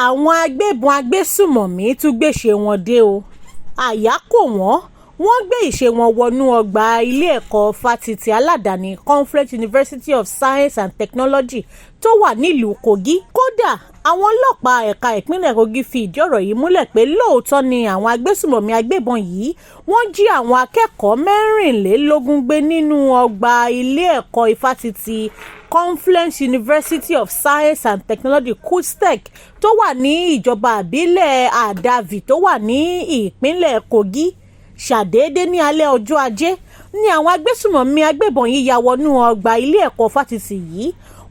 Àwọn agbébọn agbésùmọ̀mí tún gbéṣẹ́ wọn dé o, àyà kò wọ́n, wọ́n gbé iṣẹ́ wọn wọnú ọgbà ilé ẹ̀kọ́ fásitì aládàáni Confluence University of Science and Technology tó wà nílùú Kogi. Kódà, àwọn ọlọ́pàá ẹ̀ka ìpínlẹ̀ Kogi fi ìdí ọ̀rọ̀ yìí múlẹ̀ pé lóòótọ́ ni àwọn agbésùmọ̀mí agbébọn yìí wọ́n jí àwọn akẹ́kọ̀ọ́ 24 gbé nínú ọgbà ilé ẹ̀kọ́ ìfásitì Confluence University of Science and Technology, CUSTech, tó wà ní ìjọba ìbílẹ̀ Adavi tó wà ní ìpínlẹ̀ Kogi. Ṣàdédé ní alẹ́ ọjọ́ Ajé ni àwọn agbésùmọ̀mí agbébọn yìí ya wọnú ọgbà ilé ẹ̀kọ́ fásitì yìí.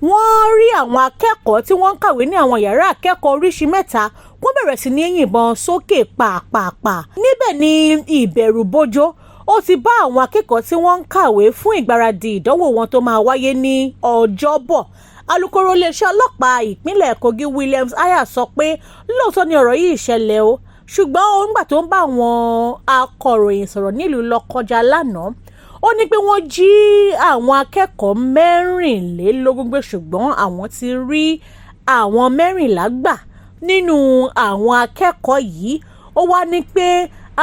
Wọ́n rí àwọn akẹ́kọ̀ọ́ tí wọ́n ń kàwé ní àwọn yàrá akẹ́kọ̀ọ́ oríṣi mẹ́ta, wọ́n bẹ̀rẹ̀ sí ní yìnbọn sókè pàápàá. Níbẹ̀ ni ìbẹ̀rùbojo ó ti bá àwọn akẹ́kọ̀ọ́ tí wọ́n ń kàwé fún ìgbáradì ìdánwò wọn tó máa wáyé ní Ọjọ́bọ̀. Alūkkóró iléeṣẹ́ ọlọ́pàá ìpínlẹ̀ Kogi, Williams Aya, sọ pé lóòótọ́ ni ọ̀rọ̀ yìí ṣẹlẹ̀ o, ṣùgbọ́n nígbà tó ń bá àwọn akọ̀ròyìn sọ̀rọ̀ nílùú Lọ́kọ́jà lánàá, ó ní pé wọ́n jí àwọn akẹ́kọ̀ọ́ 24 gbé, ṣùgbọ́n àwọn ti rí àwọn 14 gbà nínú àwọn akẹ́kọ̀ọ́ yìí. Ó wá ní pé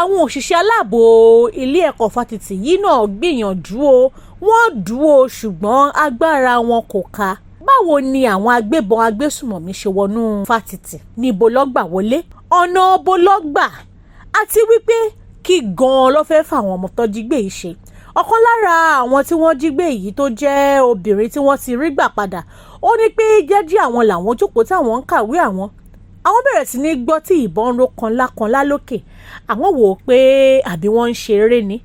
àwọn òṣìṣẹ́ aláàbò ilé ẹ̀kọ́ fásitì yìí náà gbìyànjú o, wọ́n dúró, ṣùgbọ́n agbára wọn kò ká. Báwo ni àwọn agbébọn agbésùmọ̀mí ṣe wọnú fásitì? Níbo ló gbà wọlé? Ọ̀nà bo ló gbà? Àti wípé kí gan-an ló fẹ́ fáwọn ọmọ tó jí gbé yìí ṣe? Ọ̀kan lára àwọn tí wọ́n jí gbé yìí tó jẹ́ obìnrin tí wọ́n ti rí gbà padà, ó ní pé jẹ́jẹ́ àwọn làwọn jókòó táwọn ń kàwé àwọn. Àwọn bẹ̀rẹ̀ sí ní gbọ́ tí ìbọn ń ro kanlákanlá lókè. Àwọn wò ó pé àbí wọ́n ń ṣeré ni,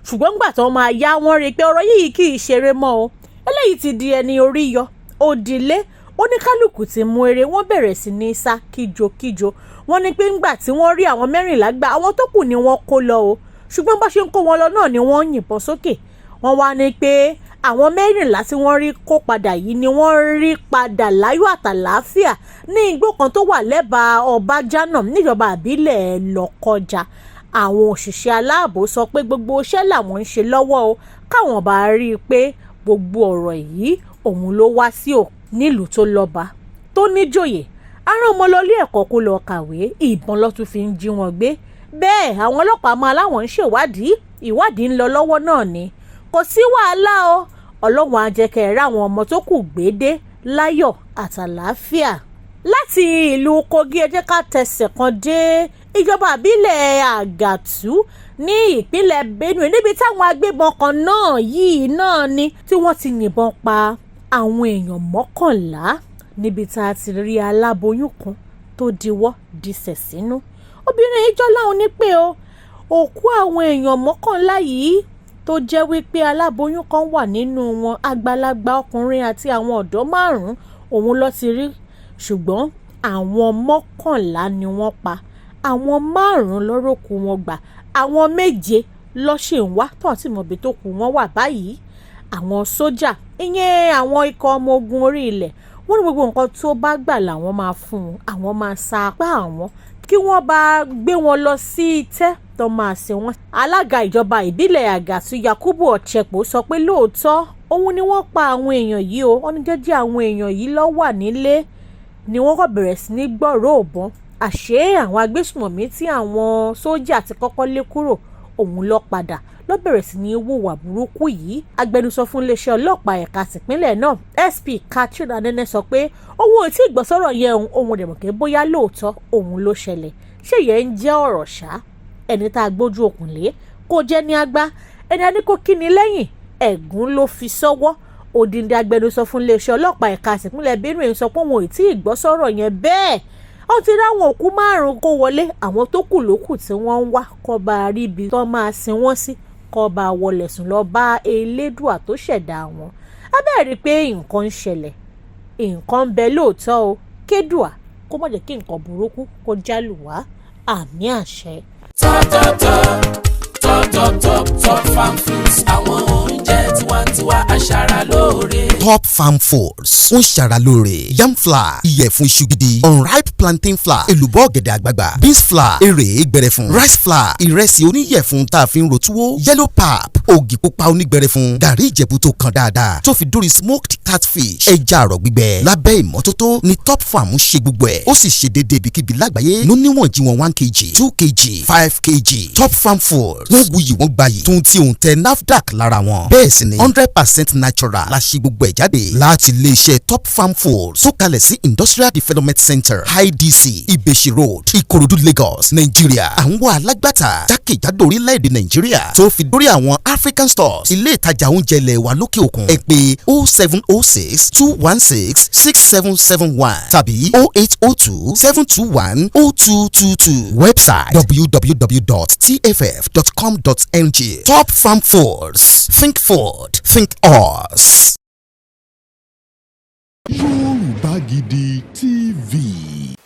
ṣùgbọ́n nígbà tó máa yá, wọ́n rí i pé ọ̀rọ̀ yìí kì í ṣeré mọ́ o, eléyìí ti di ẹni orí yọ òdìlé. Oníkálukú ti mú eré, wọ́n bẹ̀rẹ̀ sí ní sá kíjokíjo. Wọ́n ní pé ńgbà tí wọ́n rí àwọn 14 gbà, àwọn tó kù ni wọ́n kó lọ o, ṣùgbọ́n bá ṣe ń kó wọn lọ náà ni wọ́n yìnbọn sókè. Wọ́n wá ní pé àwọn 14 tí wọ́n rí kó padà yìí ni wọ́n rí padà láyọ̀ àtàlàáfíà ní igbó kan tó wà lẹ́bàá Ọbájánà níjọba ìbílẹ̀ Lọ́kọ́jà. Àwọn òṣìṣẹ́ aláàbò sọ pé gbogbo iṣẹ́ làwọn ń ṣe lọ́wọ́ o, káwọn bá rí i pé gbogbo ọ̀rọ̀ yìí òun ló wá sí ò nílùú tó lọ́ba tó níjòyè. Arán ọmọ lọ ilé ẹ̀kọ́ kó lọ kàwé, ìbọn ló tún fi ń jí wọn gbé. Bẹ́ẹ̀ àwọn ọlọ́pàá máa láwọn ń ṣèwádìí, ìwádìí ń lọ lọ́wọ́ náà ni, kò sí wàhálà o. Ọlọ́run á jẹ́ kẹ́ ẹ ráwọn ọmọ tó kù gbé dé láyọ̀ àtàlàáfíà. Láti ìlú Kogi, ẹ jẹ́ ká tẹsẹ̀ kan dé ìjọba ìbílẹ̀ Àgàtú ní ìpínlẹ̀ Benue, níbi táwọn agbébọn kan náà yìí náà ni tí wọ́n ti yìnbọn pa àwọn èèyàn 11, níbi tá a ti rí aláboyún kan tó diwọ́ disẹ̀ sínú. Obìnrin yìí jọ́ láwọn ní pé o, òkú àwọn èèyàn 11 yìí tó jẹ́ wípé aláboyún kan wà nínú wọn, àgbàlagbà ọkùnrin àti àwọn ọ̀dọ́ márùn-ún òun ló ti rí, ṣùgbọ́n àwọn 11 ni wọ́n pa, àwọn márùn-ún lọ́rọ̀ kù wọn gbà, àwọn méje ló ṣì ń wá tó àti mọ̀bí tó kù wọ́n wà báyìí. Àwọn sójà, ìyẹn àwọn ikọ̀ ọmọ ogun orí ilẹ̀, wọ́n ní gbogbo nǹkan tó bá gbà làwọn máa fún un, àwọn máa sa apá àwọn kí wọ́n bá gbé wọn lọ sí itẹ́ tó máa sìn wọ́n. Alága ìjọba ìbílẹ̀ Àgàtú, Yakubu Ọ̀chẹ̀pọ̀, sọ pé lóòótọ́ òun ni wọ́n pa àwọn èèyàn yìí o. Wọ́n ní jẹ́jẹ́ àwọn èèyàn yìí ló wà nílé ni wọ́n kàn bẹ̀rẹ̀ sí ní gbọ́rọ̀ òbọ̀n, àṣé àwọn agbésùmọ̀mí tí àwọn sójà ti kọ́kọ́ lé kúrò òun lọ padà ló bẹ̀rẹ̀ sí ní hùwà burúkú yìí. Agbẹnusọ fún iléeṣẹ́ ọlọ́pàá ẹ̀ka tìpínlẹ̀ náà, SP Catherine Anene, sọ pé òun ò tí ì gbọ́ sọ̀rọ̀ yẹn, òun dẹ̀ mọ̀ pé bóyá lóòótọ́ òun ló ṣẹlẹ̀. Ṣé yẹn ń jẹ́ ọ̀rọ̀ ṣá? Ẹni tá a gbójú okùn lé kó jẹ́ ní agbá, ẹni a ní kó kíni lẹ́yìn, ẹ̀gún ló fi sọ́wọ́. Odindi agbẹnusọ fún iléeṣẹ́ ọlọ́pàá ẹ̀ka tìpínlẹ̀ Benue sọ pé òun ò tí ì gbọ́ sọ̀rọ̀ yẹn. Bẹ́ẹ̀ wọ́n ti ráwọn òkú márùn-ún kó wọlé, àwọn tó kù ló kù tí wọ́n ń wá kó bá rí ibi tó máa sin wọ́n sí, kó bá wọlé sùn lọ bá Elédùà tó ṣẹ̀dá wọn. A bẹ́ẹ̀ rí i pé nǹkan ń ṣẹlẹ̀, nǹkan ń bẹ lóòótọ́ o. Kédùà kó má jẹ́ kí nǹkan burúkú kó jálù wá, àmín àṣẹ. Top top top top top top Top Farm Foods, àwọn oúnjẹ tiwantiwa aṣara lóore. Top Farm Foods ń ṣara lóore: yam flour, ìyẹ̀fun iṣu gidi, unripe. Plantain flour, èlùbọ́ ọ̀gẹ̀dẹ̀ àgbagbà, beans flour, èrè gbẹrẹfun, rice flour, ìrẹsì oníyẹ̀fun tá a fi ń ro túwó, yellow pap, ògì pupa onígbẹrẹfun, gàrí Ìjẹ̀bú tó kan dáadáa, tó fi dórí smoked catfish, ẹja àrọ̀ gbígbẹ. Lábẹ́ ìmọ́tótó ni Top Farm ṣe gbogbo ẹ̀. Ó sì ṣe déédéé ibikíbi lágbàáyé ló níwọ̀n jí wọn 1 kg, 2 kg, 5 kg. Top Farm Foods, wọ́n wuyì, wọ́n gbayì tuntun tí òun tẹ NAFDAC lára wọn. Bẹ́ẹ̀ sì ni 100% natural la ṣe gbogbo ẹ̀ jáde láti iléeṣẹ́ Top Farm Foods tó kalẹ̀ sí Industrial Development Center, IDC, Ìbèṣì Road, Ìkòròdú, Lagos, Nàìjíríà. Àwọn alágbàtà jákèjádò orílẹ̀-èdè Nàìjíríà tó fi dórí àwọn African stores, ilé ìtajà oúnjẹ ilẹ̀ wa lókè òkun, ẹ pè 07062166771 tàbí 08027210222. Website www.tff.com.ng. Top Farm Foods, think food, think us. Yorùbá Gidi TV.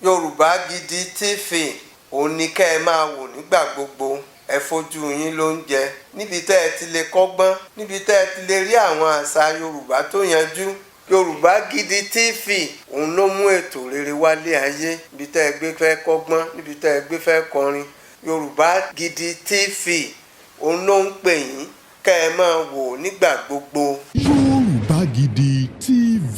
Yorùbá Gidi TV, òun ni kẹ́ ẹ máa wò nígbà gbogbo. Ẹ fojú yín ló ń jẹ níbi tẹ́ ẹ ti lè kọ́gbọ́n, níbi tẹ́ ẹ ti lè rí àwọn àṣà Yorùbá tó yanjú. Yorùbá Gidi TV, òun ló mú ètò rere wálé ayé. Níbi tẹ́ ẹ gbé fẹ́ kọ́gbọ́n, níbi tẹ́ ẹ gbé fẹ́ kọrin, Yorùbá Gidi TV, òun ló ń pè yín kẹ́ ẹ máa wò nígbà gbogbo. Yorùbá Gidi TV.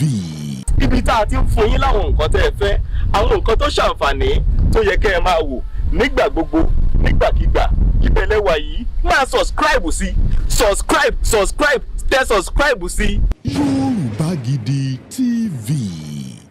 Ibi tá a ti ń fún yín láwọn nǹkan tẹ́ ẹ fẹ́, àwọn nǹkan tó ṣàǹfààní tó yẹ kẹ́ ẹ máa wò nígbà gbogbo, nígbàkigbà, ìbẹ̀lẹ̀ wà yìí. Máa subscribe sí, subscribe, subscribe, tẹ subscribe sí. Yorùbá Gidi.